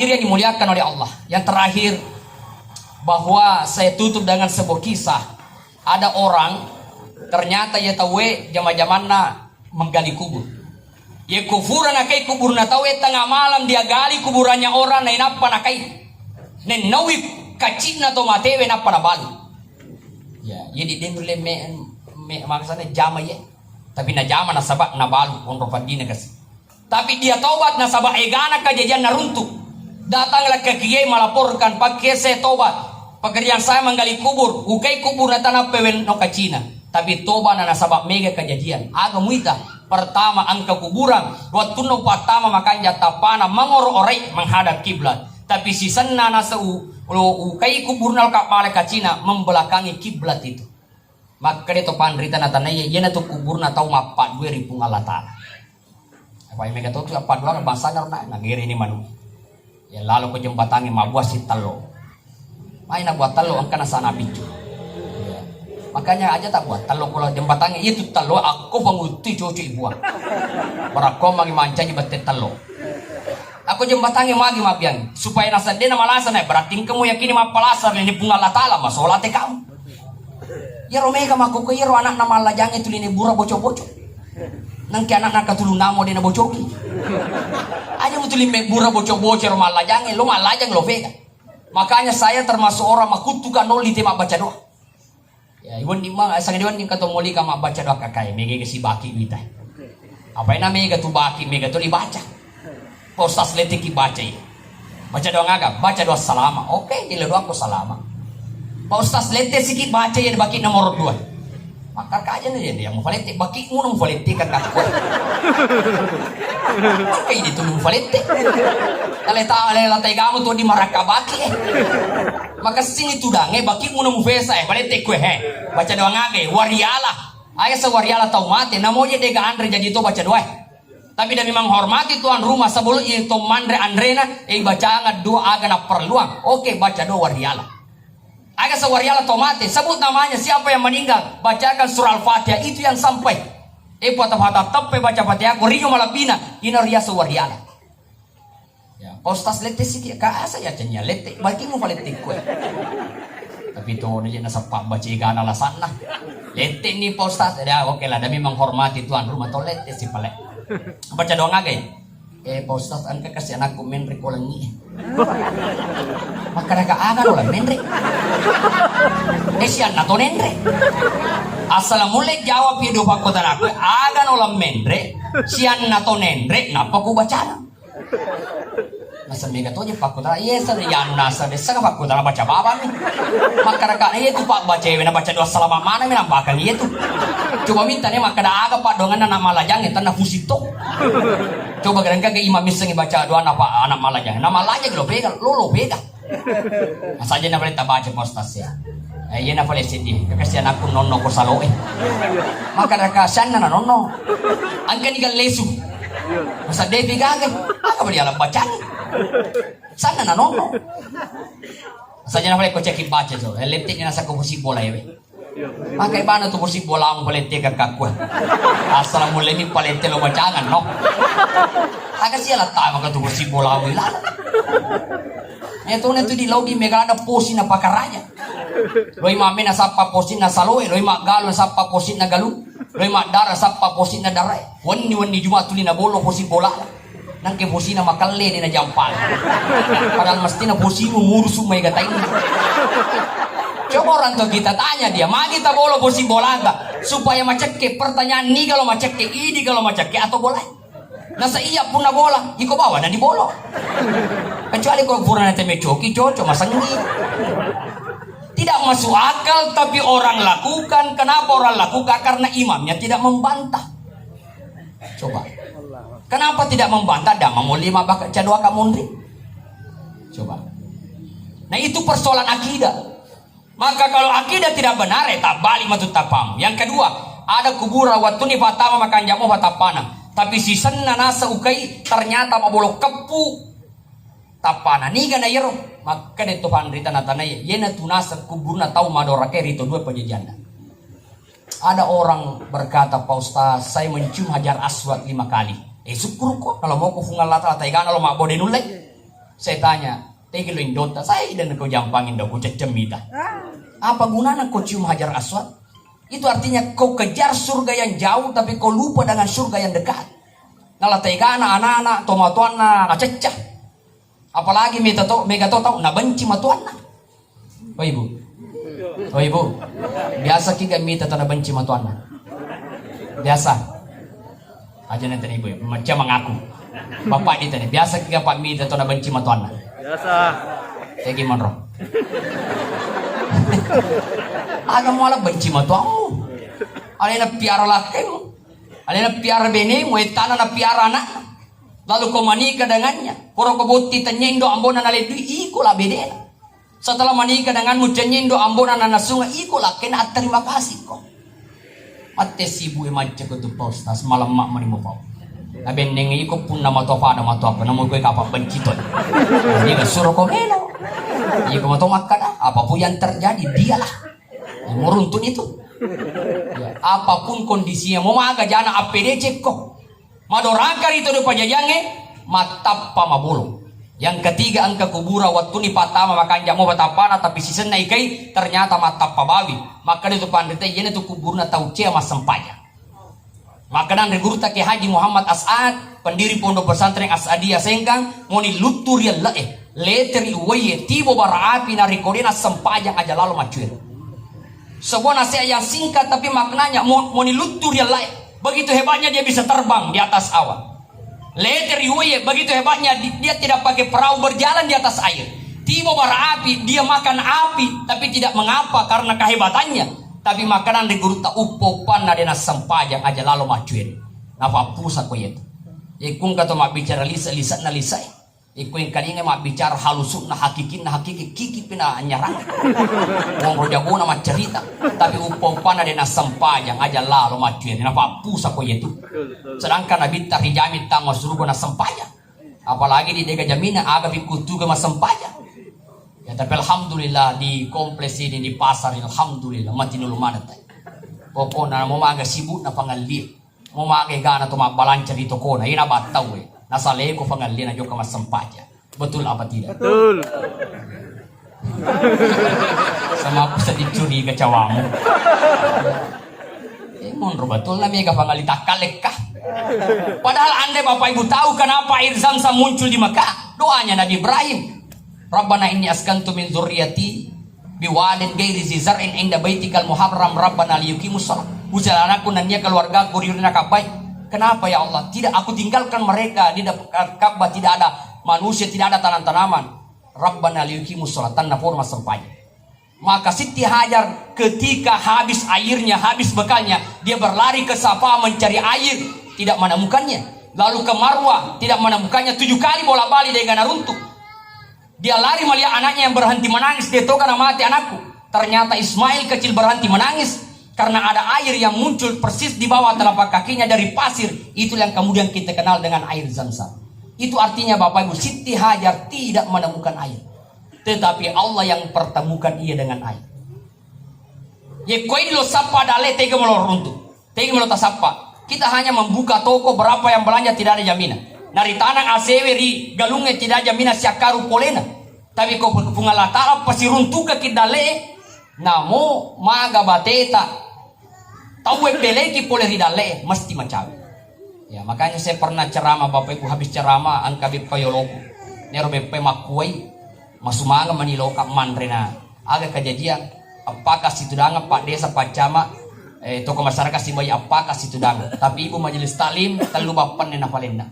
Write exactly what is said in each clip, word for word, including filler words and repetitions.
Hadirin yang dimuliakan oleh Allah. Yang terakhir, bahwa saya tutup dengan sebuah kisah. Ada orang, ternyata ia tauwe jama-jamanna menggali kubur. Ia kuburan nakai kuburna tauwe, tengah malam dia gali kuburannya orang, nainappa nakai. Nennaui kacinna to matewe nappa nabalu. Ya, jadi dia nulle me, me, makasana jama ye. Tapi najama nasaba nabalu onro paddina kasi. Tapi dia tobat nasaba egana kajajian naruntuk. Datanglah ke kiai melaporkan, "Pak Kiai, saya tobat. Pekerjaan saya menggali kubur, ukai kubur na tanah pewen no kacina." Tapi tobat na nasaba mega kajajian. Aga muita? Pertama, engka kuburan. Wattunna upattama makanja tappana mangoro orai menghadap kiblat. Tapi sisenna nasa u, u, ukai kuburna lokka male kacina membelakangi kiblat itu. Makkeda to panrita natanaiya, iyanatu kuburna tau mappaddue ri Puang Allah Taala. Apa mega to tu appaduang bangsana rona, nagereni manu. Ya lalo ko jembatangnge mabbuang sittello. Mai nabuang tello engka nasana biccu. Ya. Makanya aja tak buat tello ko jembatangnge, itu tello akko panguttui cocok ibuang. Barakko magi mancaji bette tello. Akko jembatangnge magi mabbiang supaya naseddena malasa na, berarti engka muyakini mappalasa ri Puang Allah Taala, masola te kamu. Iyaro mega makkukku iyaro anakna mallajangnge tuli nebbura boco-boco. Nengke anakna katulunna mo de nabocoki. Aja mutuli mebbura boco-boco ro mallajangnge, lo mallajang lo vega. Makanya saya termasuk orang makuttuka nolli te mabbaca doa. Ya, iwenni ma, sangadi wenni kato molika mabbaca doa kakae, mega sibaki wita. Apa ena mega tu baki, mega tu dibaca. Pak Ustaz, letteki baca iya. Baca doa ngaga? Baca doa salama. Oke, jele doa ko salama. Pak Ustaz, lette siki baca iya baki nomor dua. Maka kaja nih dia mau falette, baki mu nung falette kan aku. Oke, ini tuh nung falette. Kalau tak lele lantai kamu tuh di maraka baki eh. Maka sini tudange baki mu nung fesa eh, falette kue eh. Baca doa ngaga? Wariala. Aya sewariala tau mate, namoje dega anre jadi to baca doa eh. Tapi demi menghormati tuan rumah, sebelum itu manre anrena, eh, bacaan doa aga naperluang. Oke, baca doa wariala. Aga sewariala to mate, sebut namanya siapa yang meninggal, bacakan surah Al-Fatihah itu yang sampai. Eh, patah-patah teppe baca Fatihah, ko rio malabina, ina ria sewariala. Ya, Pak Ustaz lette siki, ka asa ya cenya lette, bagi mu palette kue. Tapi to na je nasappa baca gana lasanna. Lette ni Pak Ustaz, ya oke lah, demi menghormati tuan rumah to lette si pale. Baca doang aga. Eh, Pak Ustaz, engka kasi anakku menre ko lengi. Makkadaka aga no la menre. Eh, sianna to nenre. Assalamualaikum jawab pi do pakkotanaku, aga no la menre, sianna to nenre, nappa ku bacana. Nasa mega toje pakkutana, iye sa de anu nasa de sa pakkutana baca babang. Makkarakana iye tu pak baca we na baca doa salama mana me nampakang iye tu. Coba minta ne makkada aga paddoanganna na malajang e tanna fusitto. Coba garangka ke imam missengi baca doa na pak anak malajang. Na malajang lo pega, lo lo pega. Saja na pale tabaca Pak Ustaz ya. Eh, iya na pale sedih. Kasihan aku nonno ko salo eh. Maka raka sanna na nonno. Angka ni lesu. Masa depi gaga. Aga bali alam bacang. Sanna na nonno. Saja na pale ko ceki baca so. Eh, letik ni nasa ko bola ewe. Maka ibana tu bosi bolamu palette kakakku. Assalamualaikum palette lo bacangan no. Aga sia lattama ka tu bosi bolamu ilala. Eh tu ne tu di logi mega ada posi na pakaraja. Loi mame na sappa posi na saloe, loi maggalu na sappa posi na galu, loi maddara sappa posi na darae. Wenni wenni Jumat tuli na bolo posi bola. Nangke posina makelle ni najampang. Padahal mestina posimu murusu mai gatai. Coba orang tua kita tanya dia, magi tabolo posi bolata supaya macekke. Pertanyaan, niga lo macekke, idi ga lo macekke atau bola? Nasa iya punna bola, iko bawa na dibolo. Kecuali kalau purana teme coki, cocok masengi. Tidak masuk akal, tapi orang lakukan. Kenapa orang lakukan? Karena imamnya tidak membantah. Coba. Kenapa tidak membantah? Dah mamuli mabaka cadoa kamunri. Coba. Nah, itu persoalan akidah. Maka kalau akidah tidak benar, eh, tak balik matu tapamu. Yang kedua, ada kuburan waktu ni patama makan jamu patapana. Tapi sisenna nasa ukai ternyata mabolo keppu tappana. Niga na yero? Makkeda to panrita na tanai, yena tu nasa kuburna tau madorake rito dua pajajianna. Ada orang berkata, "Pak Ustaz, saya mencium Hajar Aswad lima kali." Eh, syukur ko, kalau mau ko Puang Allah Ta'ala, taigana lo mabbode nulle. Saya tanya, "Tegi lo indotta?" "Saya dan kau jampang indo, ku cecem mita." Apa gunana kau cium Hajar Aswad? Itu artinya kau kejar surga yang jauh, tapi kau lupa dengan surga yang dekat. Nala tegana anak-anak, tomatoanna, nacecca. Apalagi mita to, mega to tau, nabenci matoanna. Oh, Ibu. Oh, Ibu. Biasa kiga mita to nabenci matoanna? Biasa. Aja nanti Ibu, ya. Macam mengaku. Bapak ditanya, biasa kiga Pak mita to nabenci matoanna? Biasa. Tegi monro. Aga muala benci matoammu. Alena piara lakkemu. Alena piara benemu, ettana na piara anakna. Lalu kau menikah dengannya. Pura kau botti tanya indo ambona naleddui, iko la bedena. Setelah menikah denganmu, cennye indo ambona nanasunga, iko lakkena atterima kasih ko. Matte sibu e macca ko tu Pak Ustaz, malemma mani mo pau. Nabenneng iko punna mato pada mato apa, namo koe kapa benci to. Jadi suro ko melo. Iko mato makkada, apapun yang terjadi, dialah yang meruntun itu. Ya, apapun kondisinya, mau maga jana appede cekko. Madoraka ri todo pajajiangnge, mattappa mabolong. Yang ketiga, engka kuburan, wattuni pattama makanja mo patappana, tapi sisenna ikai ternyata mattappa bawi. Makkeda tu panrita, iyana tu kuburna tau cea massempajang. Makkeda anre gurutta Kiai Haji Muhammad As'ad, pendiri Pondok Pesantren As'adiyah Sengkang, moni luttu ri elle'e, leteri uwaiye, tibo bara api narekko de nassempajang aja lalo maccuero. Sebuah nasihat yang singkat tapi maknanya mo-, moni luttu ri elle'e. Begitu hebatnya dia bisa terbang di atas awan. Lete ri uwaiye, begitu hebatnya di-, dia tidak pakai perahu, berjalan di atas air. Tibo bara api, dia makan api, tapi tidak mengapa karena kehebatannya. Tapi makanan di gurutta uppa-uppanna de nassempajang aja lalo maccuero. Napappusa ko yetu. Ikkung kato mabbicara lisa-, lisanna lisae. Ikko engkalinga mabbicara halusu'na, hakikinna hakiki, kiki pina anyarang. Wong ro jagona maccarita, tapi uppa-uppanna de nassempajang aja lalo maccueri, napappusa ko yetu. Sedangkan nabitta rijami tama suruga nassempajang. Apalagi di dega jamina aga bikkutuga massempajang. Ya, tapi alhamdulillah di kompleks ini, di pasar, alhamdulillah mati nulu maneng tai. Pokokna mo maga sibuk na pangalli. Mo maga egana to mabbalanca ri tokona, ina battau e. Nasaleko pangalliana jokka massempajang. Betul apa tidak? Betul. Sama aku sedih curiga cawamu. Eh, monro betul na mega pangalli takkalekka. Padahal andai Bapak Ibu tahu kenapa air Zamzam muncul di Mekah, doanya Nabi Ibrahim. Rabbana inni askantu min dzurriyyati biwadin ghairi dzi dzar'in 'inda baitikal muharram rabbana liyuqimus shalah. Usilah anakku nennia keluargaku ri urinna Ka'bah. Kenapa ya Allah? Tidak aku tinggalkan mereka di dekat Ka'bah, tidak ada manusia, tidak ada tanam-tanaman. Rabbana liyuqimus shalah, tanna poro massempajang. Maka Siti Hajar ketika habis airnya, habis bekalnya, dia berlari ke Safa mencari air, tidak menemukannya. Lalu ke Marwah, tidak menemukannya. Tujuh kali bolak-balik dia gana runtuh. Dia lari melihat anaknya yang berhenti menangis, dia toga na mati anakku. Ternyata Ismail kecil berhenti menangis karena ada air yang muncul persis di bawah telapak kakinya dari pasir. Itu yang kemudian kita kenal dengan air Zamzam. Itu artinya Bapak Ibu, Siti Hajar tidak menemukan air. Tetapi Allah yang pertemukan ia dengan air. Ye koe lo sappa dalle tega melo runtuh. Tegi melo tasappa. Kita hanya membuka toko, berapa yang belanja, tidak ada jaminan. Naritanang asewe ri galungnge, tidak ada jaminan siakkaru polena. Tapi ko Puang Allah Ta'ala pasiruntukaki dalle, namo maga bateta. Tau e peleki pole ri dalle, mesti macawe. Ya, makanya saya pernah ceramah, Bapak Ibu, habis ceramah, engka beppa yoloku. Nero beppa makkuai, masumanga mani loka manrena. Aga kejadian, appaka situdangeng Pak Desa, Pak Camat, eh, tokoh masyarakat sibawa appaka situdangeng. Tapi Ibu Majelis Taklim, tellu bappenne napalenna.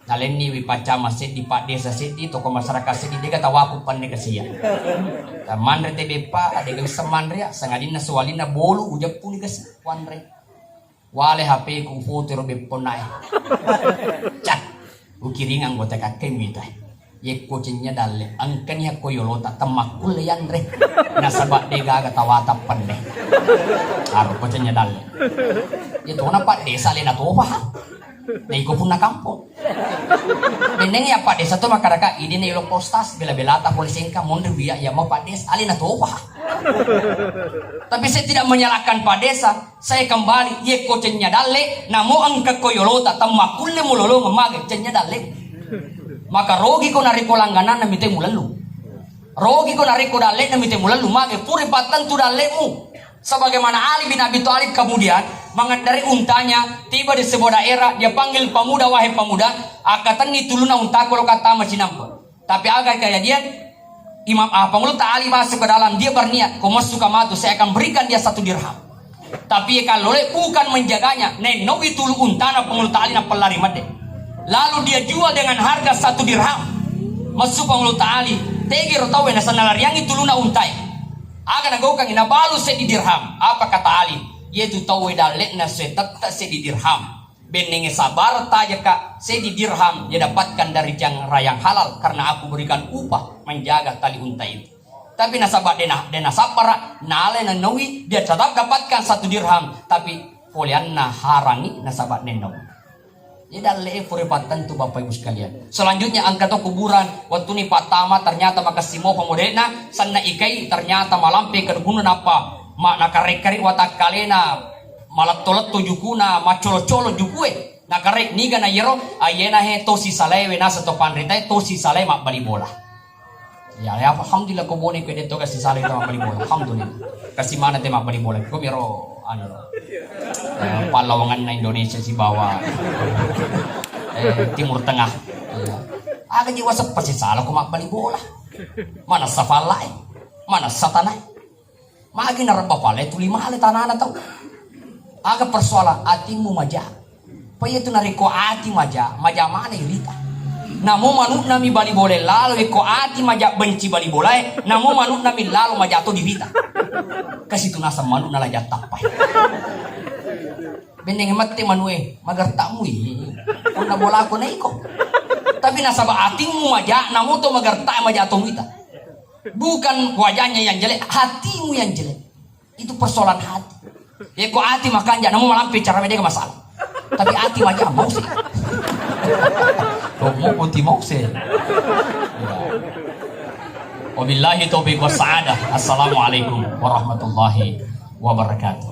Nalenniwi Pak Camat seddi, Pak Desa seddi, tokoh masyarakat seddi, dega tawaku penne kasia. Dan manre te beppa, dega wisseng manre, sangadinna suwalinna bolu, ujeppuni kasi, wanre. Wale H P ku, ufoto ro bepponnae. Cat. Ukiring anggota kakkeng mita. Yekko cennya dalle, engkani akko yolota temmakkulle yanre. Nasaba de gaga tawata penne. Aro ko cennya dalle. Yetona Pak Desa alena topa. Na iko punna kampong. Menneng ya Pak Desa to makkadaka, idinna yolo Pak Ustaz, bela-belata pole Sengkang monri wiya ya mau Pak Desa, alena topa. Tapi saya tidak menyalahkan Pak Desa, saya kembali, yekko cennya dalle, namo engka ko yolota, temmakkulle mulolongeng mage cennya dalle. Maka rogiko narekko langgananna mite mulellu. Rogiko narekko dalle'na mite mulellu. Mage puri pattentu dalle'mu. Sebagaimana Ali bin Abi Thalib kemudian mengendarai untanya, tiba di sebuah daerah, dia panggil pemuda, "Wahai pemuda, akkatenni tuluna untako lo kattama cinampe." Tapi aga kejadian? Imam, ah, Pangulutta Ali masuk ke dalam, dia berniat, "Ko messuka matu, saya akan berikan dia satu dirham." Tapi ye kallole bukan menjaganya, nennowi tulu untana Pangulutta Ali nappellari medde. Lalu dia jual dengan harga satu dirham. Messu Pangulutta Ali, tegero tauwe nasenna lariangi tuluna untae. Aga nagaukangi? Nabalu seddi dirham. Apa kata Ali? Yetu tauwe dalle'na sue tette seddi dirham. Bennenge sabar tajaka, seddi dirham dia dapatkan dari jang-, rayang halal karena aku berikan upah menjaga tali unta itu. Tapi nasaba dena, dena sabbara, nale nennowi, dia tetap dapatkan satu dirham, tapi poleanna harangi nasaba nennowi. Jadi dalle pura pattentu Bapak Ibu sekalian. Selanjutnya engka to kuburan, wattuni pattama ternyata makessing mopa modena, sanna ikai ternyata malampe kedukunna napa ma-, nakare-kare watakkalena, maletto-letto jukuna, macolo-colo jukue. Nakare niga na yero, ayena he to sisalewe nasa to panritae to sisale mabbali bola. Ya, ya, alhamdulillah ko bone ko de to ga sisale to mabbali bola. Alhamdulillah. Kasi mana te mabbali bola. Ko miro anu ro. Eh, pallawanganna Indonesia sibawa eh, Timur Tengah. Iya. Aga jiwa seppa sisala ko mabbali bola. Mana safalai? Mana satanai? Magi narebba pale tuli male tanana tau. Aga persoalan atimmu maja. Paiya tu narekko ati maja, maja mana irita. Namo manukna mi bali bola lalo, ekko ati maja benci bali bolae, namo manukna mi lalo maja to dirita. Kasi tu naseng manukna la jattappai. Benneng mette manue, magarta mui. Punna bolako naiko. Tapi nasaba atimmu maja, namo to magarta maja to muita. Bukan wajahnya yang jelek, hatimu yang jelek. Itu persoalan hati. Ya, ko ati makanja, namu malampe cara beda masalah. Tapi ati maja mau sih. Kamu putih mau sih. Ya. Wabillahi taufiq was sa'adah. Assalamualaikum warahmatullahi wabarakatuh.